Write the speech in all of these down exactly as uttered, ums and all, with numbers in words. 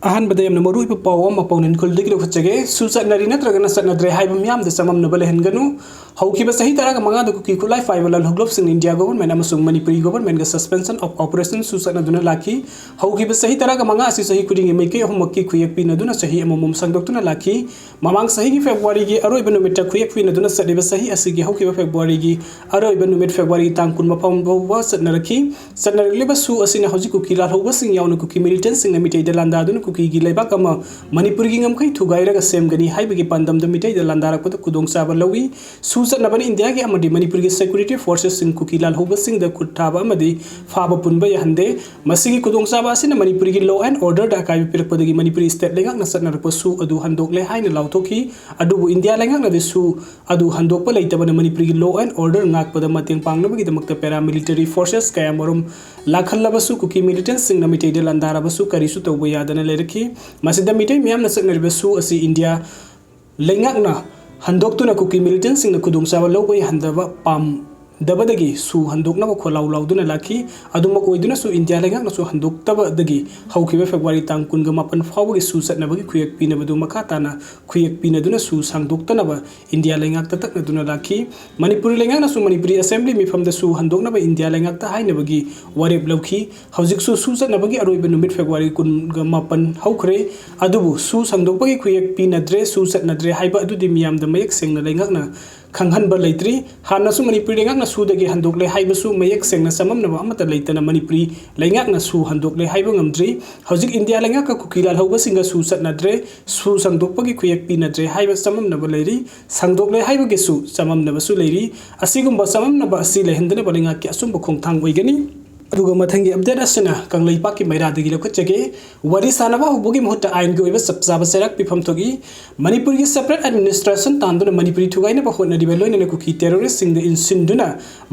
ꯑꯍꯥꯟꯕꯗ ꯌꯥꯝꯅ ꯃꯔꯨꯑꯣꯏꯕ ꯄꯥꯎ ꯑꯃ ꯄꯥꯎꯅꯦꯟ ꯈꯨꯜꯗꯒꯤ ꯂꯧꯈꯠꯆꯒꯦ꯫ ꯁꯨ ꯆꯠꯅꯔꯤ ꯅꯠꯇ꯭ꯔꯒꯅ ꯆꯠꯅꯗ꯭ꯔꯦ ꯍꯥꯏꯕ ꯃꯤꯌꯥꯝꯗ ꯆꯃꯝꯅꯕ ꯂꯩꯍꯟꯒꯅꯨ꯫ ꯍꯧꯈꯤꯕ ꯆꯍꯤ ꯇꯔꯥꯒ ꯃꯉꯥꯗ ꯀꯨꯀꯤ ꯈꯨꯠꯂꯥꯏ ꯄꯥꯏꯕ ꯂꯥꯜꯍꯧꯂꯞꯁꯤꯡꯅ ꯏꯟꯗꯤꯌꯥ ꯒꯣꯚꯔꯟꯃꯦꯟꯠ ꯑꯃꯁꯨꯡ ꯃꯅꯤꯄꯨꯔꯤ ꯒꯣꯚꯔꯟꯃꯦꯟꯠꯀ suspension of operation ꯁꯨ ꯆꯠꯅꯗꯨꯅ ꯂꯥꯛꯈꯤ꯫ ꯍꯧꯈꯤꯕ ꯆꯍꯤ ꯇꯔꯥꯒ ꯃꯉꯥ ꯑꯁꯤ ꯆꯍꯤ ꯈꯨꯗꯤꯡꯒꯤ ꯃꯥꯏꯀꯩ ꯑꯍꯨꯝꯃꯛꯀꯤ ꯈꯨꯌꯦꯛ ꯄꯤꯅꯗꯨꯅ ꯆꯍꯤ ꯑꯃꯃꯝ ꯁꯥꯡꯗꯣꯛꯇꯨꯅ ꯂꯥꯛꯈꯤ꯫ ꯃꯃꯥꯡ ꯆꯍꯤꯒꯤ ꯐꯦꯕ꯭ꯔꯨꯋꯥꯔꯤꯒꯤ ꯑꯔꯣꯏꯕ ꯅꯨꯃꯤꯠꯇ ꯈꯨꯌꯦꯛ ꯄꯤꯅꯗꯨꯅ ꯆꯠꯂꯤꯕ ꯆꯍꯤ ꯑꯁꯤꯒꯤ ꯍꯧꯈꯤꯕ ꯐꯦꯕ꯭ꯔꯨꯋꯥꯔꯤꯒꯤ ꯑꯔꯣꯏꯕ ꯅꯨꯃꯤꯠ, ꯐꯦꯕ꯭ꯔꯨꯋꯥꯔꯤ ꯇꯥꯡ ꯀꯨꯟ ꯐꯥꯎꯕ ꯆꯠꯅꯔꯛꯈꯤ꯫ ꯆꯠꯅꯔꯛꯂꯤꯕ ꯁꯨ ꯑꯁꯤꯅ ꯍꯧꯖꯤꯛ ꯀꯨꯀꯤ ꯂꯥꯜꯍꯧꯕꯁꯤꯡ ꯌꯥꯎꯅ ꯀꯨꯀꯤ ꯃꯤꯂꯤꯇꯦꯟꯠꯁꯤꯡꯅ ꯃꯤꯇꯩꯗ ꯂꯥꯟꯗꯥꯗꯨꯅ ꯀꯨꯀꯤꯒꯤ ꯂꯩꯕꯥꯛ ꯑꯃ ꯃꯅꯤꯄꯨꯔꯒꯤ ꯉꯝꯈꯩ ꯊꯨꯒꯥꯏꯔꯒ ꯁꯦꯝꯒꯅꯤ ꯍꯥꯏꯕꯒꯤ ꯄꯥꯟꯗꯝꯗ ꯃꯤꯇꯩꯗ ꯂꯥꯟꯗꯥꯔꯛꯄꯗ ꯈꯨꯗꯣꯡꯆꯥꯕ ꯂꯧꯏ꯫ ꯁꯨ ꯆꯠꯅꯕꯅ ꯏꯟꯗꯤꯌꯥꯒꯤ ꯑꯃꯗꯤ ꯃꯅꯤꯄꯨꯔꯒꯤ ꯁꯦꯀ꯭ꯌꯨꯔꯤꯇꯤ ꯐꯣꯔꯁꯦꯁꯁꯤꯡ ꯀꯨꯀꯤ ꯂꯥꯜꯍꯧꯕꯁꯤꯡꯗ ꯈꯨꯠ ꯊꯥꯕ ꯑꯃꯗꯤ ꯐꯥꯕ ꯄꯨꯟꯕ ꯌꯥꯍꯟꯗꯦ꯫ ꯃꯁꯤꯒꯤ ꯈꯨꯗꯣꯡꯆꯥꯕ ꯑꯁꯤꯅ ꯃꯅꯤꯄꯨꯔꯒꯤ law and orderꯗ ꯑꯀꯥꯏꯕ ꯄꯤꯔꯛꯄꯗꯒꯤ ꯃꯅꯤꯄꯨꯔꯤ state ꯂꯩꯉꯥꯛꯅ ꯆꯠꯅꯔꯛꯄ ꯁꯨ ꯑꯗꯨ ꯍꯟꯗꯣꯛꯂꯦ ꯍꯥꯏꯅ ꯂꯥꯎꯊꯣꯛꯈꯤ꯫ ꯑꯗꯨꯕꯨ ꯏꯟꯗꯤꯌꯥ ꯂꯩꯉꯥꯛꯅꯗꯤ ꯁꯨ ꯑꯗꯨ ꯍꯟꯗꯣꯛꯄ ꯂꯩꯇꯕꯅ ꯃꯅꯤꯄꯨꯔꯒꯤ law and order ꯉꯥꯛꯄꯗ ꯃꯇꯦꯡ ꯄꯥꯡꯅꯕꯒꯤꯗꯃꯛꯇ paramilitary forces ꯀꯌꯥꯃꯔꯨꯝ ꯂꯥꯛꯍꯜꯂꯕꯁꯨ ꯀꯨꯀꯤ ꯃꯤꯂꯤꯇꯦꯟꯠꯁꯤꯡꯅ ꯃꯤꯇꯩꯗ ꯂꯥꯟꯗꯥꯔꯕꯁꯨ ꯀꯔꯤꯁꯨ ꯇꯧꯕ ꯌꯥꯗꯅ ꯂꯩꯔꯛꯈꯤ꯫ ꯃꯁꯤꯗ ꯃꯤꯇꯩ ꯃꯤꯌꯥꯝꯅ ꯆꯠꯅꯔꯤꯕ ꯁꯨ ꯑꯁꯤ ꯏꯟꯗꯤꯌꯥ ꯂꯩꯉꯥꯛꯅ ꯍꯟꯗꯣꯛꯇꯨꯅ ꯀꯨꯀꯤ ꯃꯤꯂꯤꯇꯦꯟꯠꯁꯤꯡꯅ ꯈꯨꯗꯣꯡꯆꯥꯕ ꯂꯧꯕ ꯌꯥꯍꯟꯗꯕ ꯄꯥꯝꯗꯕꯗꯒꯤ ꯁꯨ ꯍꯟꯗꯣꯛꯅꯕ ꯈꯣꯜꯂꯥꯎ ꯂꯥꯎꯗꯨꯅ ꯂꯥꯛꯈꯤ꯫ ꯑꯗꯨꯃꯛ ꯑꯣꯏꯗꯨꯅꯁꯨ ꯏꯟꯗꯤꯌꯥ ꯂꯩꯉꯥꯛꯅꯁꯨ ꯍꯟꯗꯣꯛꯇꯕꯗꯒꯤ ꯍꯧꯈꯤꯕ ꯐꯦꯕ꯭ꯔꯨꯋꯥꯔꯤ ꯇꯥꯡ ꯀꯨꯟꯒ ꯃꯥꯄꯟ ꯐꯥꯎꯕꯒꯤ ꯁꯨ ꯆꯠꯅꯕꯒꯤ ꯈꯨꯌꯦꯛ ꯄꯤꯅꯕꯗꯨ ꯃꯈꯥ ꯇꯥꯅ ꯈꯨꯌꯦꯛ ꯄꯤꯅꯗꯨꯅ ꯁꯨ ꯁꯥꯡꯗꯣꯛꯇꯅꯕ ꯏꯟꯗꯤꯌꯥ ꯂꯩꯉꯥꯛꯇ ꯇꯛꯅꯗꯨꯅ ꯂꯥꯛꯈꯤ꯫ ꯃꯅꯤꯄꯨꯔꯤ ꯂꯩꯉꯥꯛꯅꯁꯨ ꯃꯅꯤꯄꯨꯔꯤ ꯑꯁꯦꯝꯕ꯭ꯂꯤ ꯃꯤꯐꯝꯗ ꯁꯨ ꯍꯟꯗꯣꯛꯅꯕ ꯏꯟꯗꯤꯌꯥ ꯂꯩꯉꯥꯛꯇ ꯍꯥꯏꯅꯕꯒꯤ ꯋꯥꯔꯦꯞ ꯂꯧꯈꯤ꯫ ꯍꯧꯖꯤꯛꯁꯨ ꯁꯨ ꯆꯠꯅꯕꯒꯤ ꯑꯔꯣꯏꯕ ꯅꯨꯃꯤꯠ ꯐꯦꯕ꯭ꯔꯨꯋꯥꯔꯤ ꯀꯨꯟꯒ ꯃꯥꯄꯟ ꯍꯧꯈ꯭ꯔꯦ꯫ ꯑꯗꯨꯕꯨ ꯁꯨ ꯁꯥꯡꯗꯣꯛꯄꯒꯤ ꯈꯨꯌꯦꯛ ꯄꯤꯅꯗ꯭ꯔꯦ, ꯁꯨ ꯆꯠꯅꯗ꯭ꯔꯦ ꯍꯥꯏꯕ ꯑꯗꯨꯗꯤ ꯃꯤꯌꯥꯝꯗ ꯃꯌꯦꯛ ꯁꯦꯡꯅ ꯂꯩꯉꯥꯛꯅ ꯈꯪꯍꯟꯕ ꯂꯩꯇ꯭ꯔꯤ꯫ ꯍꯥꯟꯅꯁꯨ ꯃꯅꯤꯄꯨꯔꯤ ꯂꯩꯉꯥꯛꯅ ꯁꯨꯗꯒꯤ ꯍꯟꯗꯣꯛꯂꯦ ꯍꯥꯏꯕꯁꯨ ꯃꯌꯦꯛ ꯁꯦꯡꯅ ꯆꯃꯝꯅꯕ ꯑꯃꯠꯇ ꯂꯩꯇꯅ ꯃꯅꯤꯄꯨꯔꯤ ꯂꯩꯉꯥꯛꯅ ꯁꯨ ꯍꯟꯗꯣꯛꯂꯦ ꯍꯥꯏꯕ ꯉꯝꯗ꯭ꯔꯤ꯫ ꯍꯧꯖꯤꯛ ꯏꯟꯗꯤꯌꯥ ꯂꯩꯉꯥꯛꯀ ꯀꯨꯀꯤ ꯂꯥꯜꯍꯧꯕꯁꯤꯡꯒ ꯁꯨ ꯆꯠꯅꯗ꯭ꯔꯦ, ꯁꯨ ꯁꯥꯡꯗꯣꯛꯄꯒꯤ ꯈꯨꯌꯦꯛ ꯄꯤꯅꯗ꯭ꯔꯦ ꯍꯥꯏꯕ ꯆꯃꯝꯅꯕ ꯂꯩꯔꯤ꯫ ꯁꯥꯡꯗꯣꯛꯂꯦ ꯍꯥꯏꯕꯒꯤꯁꯨ ꯆꯃꯝꯅꯕꯁꯨ ꯂꯩꯔꯤ꯫ ꯑꯁꯤꯒꯨꯝꯕ ꯆꯃꯝꯅꯕ ꯑꯁꯤ ꯂꯩꯍꯟꯗꯅꯕ ꯂꯩꯉꯥꯛꯀꯤ ꯑꯆꯨꯝꯕ ꯈꯣꯡꯊꯥꯡ ꯑꯣꯏꯒꯅꯤ꯫ ꯑꯗꯨꯒ ꯃꯊꯪꯒꯤ update ꯑꯁꯤꯅ ꯀꯪꯂꯩꯄꯥꯛꯀꯤ ꯃꯩꯔꯥꯗꯒꯤ ꯂꯧꯈꯠꯆꯒꯦ꯫ ꯋꯥꯔꯤ ꯁꯥꯟꯅꯕ ꯍꯧꯕꯒꯤ ꯃꯍꯨꯠꯇ ꯑꯥꯏꯟꯒꯤ ꯑꯣꯏꯕ ꯆꯞ ꯆꯥꯕ ꯆꯩꯔꯥꯛ ꯄꯤꯐꯝ ꯊꯣꯛꯏ꯫ ꯃꯅꯤꯄꯨꯔꯒꯤ separate administration ꯇꯥꯟꯗꯨꯅ ꯃꯅꯤꯄꯨꯔꯤ ꯊꯨꯒꯥꯏꯅꯕ ꯍꯣꯠꯅꯔꯤꯕ ꯂꯣꯏꯅꯅ ꯀꯨꯀꯤ terroristꯁꯤꯡꯗ ꯏꯟꯁꯤꯟꯗꯨꯅ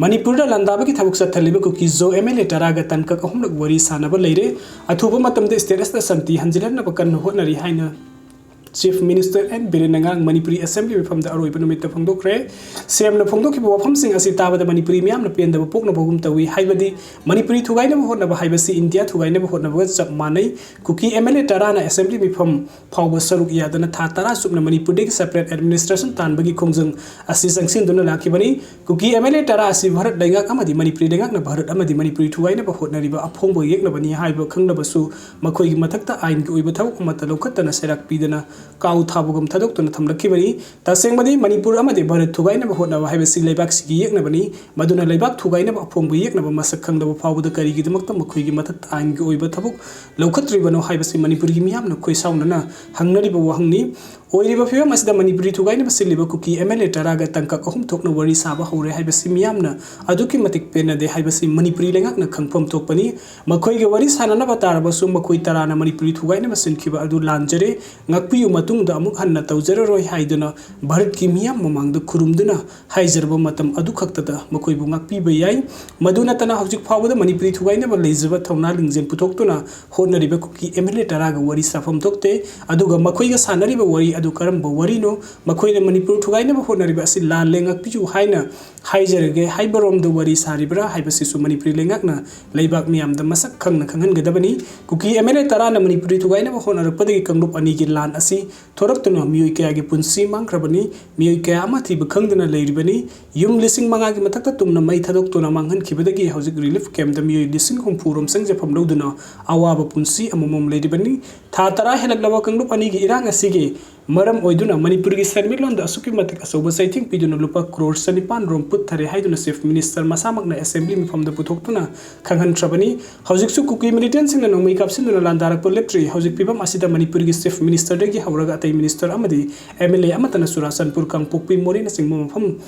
ꯃꯅꯤꯄꯨꯔꯗ ꯂꯥꯟꯗꯥꯕꯒꯤ ꯊꯕꯛ ꯆꯠꯊꯔꯤꯕ ꯀꯨꯀꯤ ꯖꯣ MLA ꯇꯔꯥꯒ ꯇꯥꯡꯀꯛ ꯑꯍꯨꯝꯂꯛ ꯋꯥꯔꯤ ꯁꯥꯟꯅꯕ ꯂꯩꯔꯦ꯫ ꯑꯊꯨꯕ ꯃꯇꯝꯗ state ꯑꯁꯤꯗ ꯁꯥꯟꯇꯤ ꯍꯟꯖꯤꯜꯍꯟꯅꯕ ꯀꯟꯅ ꯍꯣꯠꯅꯔꯤ ꯍꯥꯏꯅ Chief Minister N Biren ꯅ ꯉꯔꯥꯡ ꯃꯅꯤꯄꯨꯔꯤ Assembly ꯃꯤꯐꯝꯗ ꯑꯔꯣꯏꯕ ꯅꯨꯃꯤꯠꯇ ꯐꯣꯡꯗꯣꯛꯈ꯭ꯔꯦ꯫ ꯁꯤ ꯑꯦꯝꯅ ꯐꯣꯡꯗꯣꯛꯈꯤꯕ ꯋꯥꯐꯝꯁꯤꯡ ꯑꯁꯤ ꯇꯥꯕꯗ ꯃꯅꯤꯄꯨꯔꯤ ꯃꯤꯌꯥꯝꯅ ꯄꯦꯟꯗꯕ ꯄꯣꯛꯅꯕꯒꯨꯝ ꯇꯧꯏ꯫ ꯍꯥꯏꯕꯗꯤ ꯃꯅꯤꯄꯨꯔꯤ ꯊꯨꯒꯥꯏꯅꯕ ꯍꯣꯠꯅꯕ ꯍꯥꯏꯕꯁꯤ ꯏꯟꯗꯤꯌꯥ ꯊꯨꯒꯥꯏꯅꯕ ꯍꯣꯠꯅꯕꯒ ꯆꯞ ꯃꯥꯟꯅꯩ꯫ ꯀꯨꯀꯤ M L A ꯇꯔꯥꯅ Assembly ꯃꯤꯐꯝ ꯐꯥꯎꯕ ꯁꯔꯨꯛ ꯌꯥꯗꯅ ꯊꯥ ꯇꯔꯥ ꯆꯨꯞꯅ ꯃꯅꯤꯄꯨꯔꯗꯒꯤ separate administration ꯇꯥꯟꯕꯒꯤ ꯈꯣꯡꯖꯪ ꯑꯁꯤ ꯆꯪꯁꯤꯟꯗꯨꯅ ꯂꯥꯛꯈꯤꯕꯅꯤ꯫ ꯀꯨꯀꯤ M L A ꯇꯔꯥ ꯑꯁꯤ ꯚꯥꯔꯠ ꯂꯩꯉꯥꯛ ꯑꯃꯗꯤ ꯃꯅꯤꯄꯨꯔꯤ ꯂꯩꯉꯥꯛꯅ ꯚꯥꯔꯠ ꯑꯃꯗꯤ ꯃꯅꯤꯄꯨꯔꯤ ꯊꯨꯒꯥꯏꯅꯕ ꯍꯣꯠꯅꯔꯤꯕ ꯑꯐꯣꯡꯕ ꯌꯦꯛꯅꯕꯅꯤ ꯍꯥꯏꯕ ꯈꯪꯂꯕꯁꯨ ꯃꯈꯣꯏꯒꯤ ꯃꯊꯛꯇ ꯑꯥꯏꯟꯒꯤ ꯑꯣꯏꯕ ꯊꯕꯛ ꯑꯃꯠꯇ ꯂꯧꯈꯠꯇꯅ ꯁꯦꯔꯥꯛ ꯄꯤꯗꯅ ꯀꯥꯎ ꯊꯥꯕꯒꯨꯝ ꯊꯥꯗꯣꯛꯇꯨꯅ ꯊꯝꯂꯛꯈꯤꯕꯅꯤ꯫ ꯇꯁꯦꯡꯕꯗꯤ ꯃꯅꯤꯄꯨꯔ ꯑꯃꯗꯤ ꯚꯥꯔꯠ ꯊꯨꯒꯥꯏꯅꯕ ꯍꯣꯠꯅꯕ ꯍꯥꯏꯕꯁꯤ ꯂꯩꯕꯥꯛꯁꯤꯒꯤ ꯌꯦꯛꯅꯕꯅꯤ꯫ ꯃꯗꯨꯅ ꯂꯩꯕꯥꯛ ꯊꯨꯒꯥꯏꯅꯕ ꯑꯐꯣꯡꯕ ꯌꯦꯛꯅꯕ ꯃꯁꯛ ꯈꯪꯗꯕ ꯐꯥꯎꯕꯗ ꯀꯔꯤꯒꯤꯗꯃꯛꯇ ꯃꯈꯣꯏꯒꯤ ꯃꯊꯛꯇ ꯑꯥꯏꯟꯒꯤ ꯑꯣꯏꯕ ꯊꯕꯛ ꯂꯧꯈꯠꯇ꯭ꯔꯤꯕꯅꯣ ꯍꯥꯏꯕꯁꯤ ꯃꯅꯤꯄꯨꯔꯒꯤ ꯃꯤꯌꯥꯝꯅ ꯈꯣꯏꯁꯥꯎꯅꯅ ꯍꯪꯅꯔꯤꯕ ꯋꯥꯍꯪꯅꯤ꯫ ꯑꯣꯏꯔꯤꯕ ꯐꯤꯕꯝ ꯑꯁꯤꯗ ꯃꯅꯤꯄꯨꯔꯤ ꯊꯨꯒꯥꯏꯅꯕ ꯁꯤꯜꯂꯤꯕ ꯀꯨꯀꯤ M L A ꯇꯔꯥꯒ ꯇꯥꯡꯀꯛ ꯑꯍꯨꯝ ꯊꯣꯛꯅ ꯋꯥꯔꯤ ꯁꯥꯕ ꯍꯧꯔꯦ ꯍꯥꯏꯕꯁꯤ ꯃꯤꯌꯥꯝꯅ ꯑꯗꯨꯛꯀꯤ ꯃꯇꯤꯛ ꯄꯦꯟꯅꯗꯦ ꯍꯥꯏꯕꯁꯤ ꯃꯅꯤꯄꯨꯔꯤ ꯂꯩꯉꯥꯛꯅ ꯈꯪꯐꯝ ꯊꯣꯛꯄꯅꯤ꯫ ꯃꯈꯣꯏꯒ ꯋꯥꯔꯤ ꯁꯥꯅꯅꯕ ꯇꯥꯔꯕꯁꯨ ꯃꯈꯣꯏ ꯇꯔꯥꯅ ꯃꯅꯤꯄꯨꯔꯤ ꯊꯨꯒꯥꯏꯅꯕ ꯁꯤꯟꯈꯤꯕ ꯑꯗꯨ ꯂꯥꯟꯖꯔꯦ, ꯉꯥꯛꯄꯤꯌꯨ, ꯃꯇꯨꯡꯗ ꯑꯃꯨꯛ ꯍꯟꯅ ꯇꯧꯖꯔꯔꯣꯏ ꯍꯥꯏꯗꯨꯅ ꯚꯥꯔꯠꯀꯤ ꯃꯤꯌꯥꯝ ꯃꯃꯥꯡꯗ ꯈꯨꯔꯨꯝꯗꯨꯅ ꯍꯥꯏꯖꯔꯕ ꯃꯇꯝ ꯑꯗꯨ ꯈꯛꯇꯗ ꯃꯈꯣꯏꯕꯨ ꯉꯥꯛꯄꯤꯕ ꯌꯥꯏ꯫ ꯃꯗꯨ ꯅꯠꯇꯅ ꯍꯧꯖꯤꯛ ꯐꯥꯎꯕꯗ ꯃꯅꯤꯄꯨꯔꯤ ꯊꯨꯒꯥꯏꯅꯕ ꯂꯩꯖꯕ ꯊꯧꯅꯥ ꯂꯤꯡꯖꯦꯜ ꯄꯨꯊꯣꯛꯇꯨꯅ ꯍꯣꯠꯅꯔꯤꯕ ꯀꯨꯀꯤ M L A ꯇꯔꯥꯒ ꯋꯥꯔꯤ ꯁꯥꯐꯝ ꯊꯣꯛꯇꯦ꯫ ꯑꯗꯨꯒ ꯃꯈꯣꯏꯒ ꯁꯥꯟꯅꯔꯤꯕ ꯋꯥꯔꯤ ꯑꯗꯨ ꯀꯔꯝꯕ ꯋꯥꯔꯤꯅꯣ? ꯃꯈꯣꯏꯅ ꯃꯅꯤꯄꯨꯔ ꯊꯨꯒꯥꯏꯅꯕ ꯍꯣꯠꯅꯔꯤꯕ ꯑꯁꯤ ꯂꯥꯜꯂꯦ, ꯉꯥꯛꯄꯤꯌꯨ ꯍꯥꯏꯅ ꯍꯥꯏꯖꯔꯒꯦ ꯍꯥꯏꯕꯔꯣꯝꯗ ꯋꯥꯔꯤ ꯁꯥꯔꯤꯕ꯭ꯔꯥ ꯍꯥꯏꯕꯁꯤꯁꯨ ꯃꯅꯤꯄꯨꯔꯤ ꯂꯩꯉꯥꯛꯅ ꯂꯩꯕꯥꯛ ꯃꯤꯌꯥꯝꯗ ꯃꯁꯛ ꯈꯪꯅ ꯈꯪꯍꯟꯒꯗꯕꯅꯤ꯫ ꯀꯨꯀꯤ M L A ꯇꯔꯥꯅ ꯃꯅꯤꯄꯨꯔꯤ ꯊꯨꯒꯥꯏꯅꯕ ꯍꯣꯠꯅꯔꯛꯄꯗꯒꯤ ꯀꯥꯡꯂꯨꯞ ꯑꯅꯤꯒꯤ ꯂꯥꯟ ꯑꯁꯤ ꯊꯣꯔꯛꯇꯨꯅ ꯃꯤꯑꯣꯏ ꯀꯌꯥꯒꯤ ꯄꯨꯟꯁꯤ ꯃꯥꯡꯈ꯭ꯔꯕꯅꯤ, ꯃꯤꯑꯣꯏ ꯀꯌꯥ ꯑꯃ ꯊꯤꯕ ꯈꯪꯗꯅ ꯂꯩꯔꯤꯕꯅꯤ꯫ ꯌꯨꯝ ꯂꯤꯁꯤꯡ ꯃꯉꯥꯒꯤ ꯃꯊꯛꯇ ꯇꯨꯝꯅ ꯃꯩ ꯊꯥꯗꯣꯛꯇꯨꯅ ꯃꯥꯡꯍꯟꯈꯤꯕꯗꯒꯤ ꯍꯧꯖꯤꯛ relief camp ꯇ ꯃꯤꯑꯣꯏ ꯂꯤꯁꯤꯡ ꯍꯨꯝꯐꯨ ꯔꯣꯝ ꯆꯪꯖꯐꯝ ꯂꯧꯗꯨꯅ ꯑꯋꯥꯕ ꯄꯨꯟꯁꯤ ꯑꯃꯃꯝ ꯂꯩꯔꯤꯕꯅꯤ꯫ ꯊꯥ ꯇꯔꯥ ꯍꯦꯜꯂꯛꯂꯕ ꯀꯥꯡꯂꯨꯞ ꯑꯅꯤꯒꯤ ꯏꯔꯥꯡ ꯑꯁꯤꯒꯤ ꯃꯔꯝ ꯑꯣꯏꯗꯨꯅ ꯃꯅꯤꯄꯨꯔꯒꯤ ꯁꯦꯟꯃꯤꯠꯂꯣꯟꯗ ꯑꯁꯨꯛꯀꯤ ꯃꯇꯤꯛ ꯑꯆꯧꯕ ꯆꯩꯊꯦꯡ ꯄꯤꯗꯨꯅ ꯂꯨꯄꯥ ꯀ꯭ꯔꯣꯔ ꯆꯅꯤꯄꯥꯟ ꯔꯣꯝ ꯄꯨꯠꯊꯔꯦ ꯍꯥꯏꯗꯨꯅ Chief Minister ꯃꯁꯥꯃꯛꯅ Assembly ꯃꯤꯐꯝꯗ ꯄꯨꯊꯣꯛꯇꯨꯅ ꯈꯪꯍꯟꯈ꯭ꯔꯕꯅꯤ꯫ ꯍꯧꯖꯤꯛꯁꯨ ꯀꯨꯀꯤ militant ꯁꯤꯡꯅ ꯅꯣꯡꯃꯩ ꯀꯥꯞꯁꯤꯟꯗꯨꯅ ꯂꯥꯟꯗꯥꯔꯛꯄ ꯂꯦꯞꯇ꯭ꯔꯤ꯫ ꯍꯧꯖꯤꯛ ꯐꯤꯕꯝ ꯑꯁꯤꯗ ꯃꯅꯤꯄꯨꯔꯒꯤ Chief Minister ꯗꯒꯤ ꯍꯧꯔꯒ ꯑꯇꯩ minister ꯑꯃꯗꯤ M L A ꯑꯃꯠꯇꯅ ꯆꯨꯔꯥꯆꯥꯟꯄꯨꯔ, ꯀꯥꯡꯄꯣꯛꯄꯤ, ꯃꯣꯔꯦꯅꯆꯤꯡꯕ ꯃꯐꯝ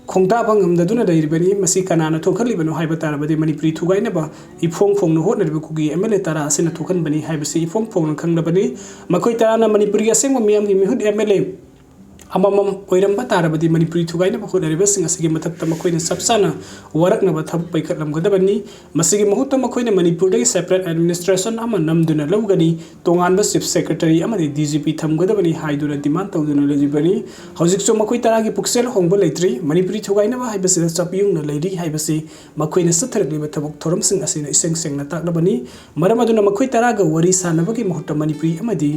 ꯈꯣꯡꯗꯥꯕ ꯉꯝꯗꯗꯨꯅ ꯂꯩꯔꯤꯕꯅꯤ꯫ ꯃꯁꯤ ꯀꯅꯥꯅ ꯊꯣꯛꯍꯜꯂꯤꯕꯅꯣ ꯍꯥꯏꯕ ꯇꯥꯔꯕꯗꯤ ꯃꯅꯤꯄꯨꯔꯤ ꯊꯨꯒꯥꯏꯅꯕ ꯏꯐꯣꯡ ꯐꯣꯡꯅ ꯍꯣꯠꯅꯔꯤꯕ ꯀꯨꯀꯤ M L A ꯇꯔꯥ ꯑꯁꯤꯅ ꯊꯣꯛꯍꯟꯕꯅꯤ ꯍꯥꯏꯕꯁꯤ ꯏꯐꯣꯡ ꯐꯣꯡꯅ ꯈꯪꯂꯕꯅꯤ꯫ ꯃꯈꯣꯏ ꯇꯔꯥꯅ ꯃꯅꯤꯄꯨꯔꯒꯤ ꯑꯁꯦꯡꯕ ꯃꯤꯌꯥꯝꯒꯤ ꯃꯤꯍꯨꯠ M L A ꯑꯃꯃꯝ ꯑꯣꯏꯔꯝꯕ ꯇꯥꯔꯕꯗꯤ ꯃꯅꯤꯄꯨꯔꯤ ꯊꯨꯒꯥꯏꯅꯕ ꯍꯣꯠꯅꯔꯤꯕꯁꯤꯡ ꯑꯁꯤꯒꯤ ꯃꯊꯛꯇ ꯃꯈꯣꯏꯅ ꯆꯞ ꯆꯥꯅ ꯋꯥꯔꯛꯅꯕ ꯊꯕꯛ ꯄꯥꯏꯈꯠꯂꯝꯒꯗꯕꯅꯤ꯫ ꯃꯁꯤꯒꯤ ꯃꯍꯨꯠꯇ ꯃꯈꯣꯏꯅ ꯃꯅꯤꯄꯨꯔꯗꯒꯤ separate administration ꯑꯃ ꯅꯝꯗꯨꯅ ꯂꯧꯒꯅꯤ, ꯇꯣꯉꯥꯟꯕ chief secretary ꯑꯃꯗꯤ D G P ꯊꯝꯒꯗꯕꯅꯤ ꯍꯥꯏꯗꯨꯅ demand ꯇꯧꯗꯨꯅ ꯂꯩꯔꯤꯕꯅꯤ꯫ ꯍꯧꯖꯤꯛꯁꯨ ꯃꯈꯣꯏ ꯇꯔꯥꯒꯤ ꯄꯨꯛꯆꯦꯜ ꯍꯣꯡꯕ ꯂꯩꯇ꯭ꯔꯤ꯫ ꯃꯅꯤꯄꯨꯔꯤ ꯊꯨꯒꯥꯏꯅꯕ ꯍꯥꯏꯕꯁꯤꯗ ꯆꯞ ꯌꯨꯡꯅ ꯂꯩꯔꯤ ꯍꯥꯏꯕꯁꯤ ꯃꯈꯣꯏꯅ ꯆꯠꯊꯔꯛꯂꯤꯕ ꯊꯕꯛ ꯊꯧꯔꯝꯁꯤꯡ ꯑꯁꯤꯅ ꯏꯁꯦꯡ ꯁꯦꯡꯅ ꯇꯥꯛꯂꯕꯅꯤ꯫ ꯃꯔꯝ ꯑꯗꯨꯅ ꯃꯈꯣꯏ ꯇꯔꯥꯒ ꯋꯥꯔꯤ ꯁꯥꯟꯅꯕꯒꯤ ꯃꯍꯨꯠꯇ ꯃꯅꯤꯄꯨꯔꯤ ꯑꯃꯗꯤ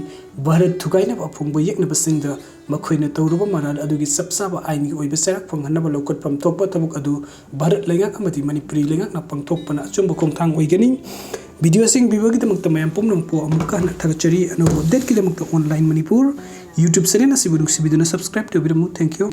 ꯚꯥꯔꯠ ꯊꯨꯒꯥꯏꯅꯕ ꯑꯐꯣꯡꯕ ꯌꯦꯛꯅꯕꯁꯤꯡꯗ ꯃꯈꯣꯏꯅ ꯇꯧꯔꯨꯕ ꯃꯔꯥꯜ ꯑꯗꯨꯒꯤ ꯆꯞ ꯆꯥꯕ ꯑꯥꯏꯟꯒꯤ ꯑꯣꯏꯕ ꯆꯩꯔꯥꯛ ꯐꯪꯍꯟꯅꯕ ꯂꯧꯈꯠꯐꯝ ꯊꯣꯛꯄ ꯊꯕꯛ ꯑꯗꯨ ꯚꯥꯔꯠ ꯂꯩꯉꯥꯛ ꯑꯃꯗꯤ ꯃꯅꯤꯄꯨꯔꯤ ꯂꯩꯉꯥꯛꯅ ꯄꯥꯡꯊꯣꯛꯄꯅ ꯑꯆꯨꯝꯕ ꯈꯣꯡꯊꯥꯡ ꯑꯣꯏꯒꯅꯤ꯫ Video ꯑꯁꯤ ꯌꯦꯡꯕꯤꯕꯒꯤꯗꯃꯛꯇ ꯃꯌꯥꯝ ꯄꯨꯝꯅꯃꯛꯄꯨ ꯑꯃꯨꯛꯀ ꯍꯟꯅ ꯊꯥꯒꯠꯆꯔꯤ꯫ ꯑꯅꯧꯕ updateꯀꯤꯗꯃꯛꯇ Online Manipur YouTube channel ꯑꯁꯤꯕꯨ ꯅꯨꯡꯁꯤꯕꯤꯗꯨꯅ subscribe ꯇꯧꯕꯤꯔꯝꯃꯨ꯫ Thank you꯫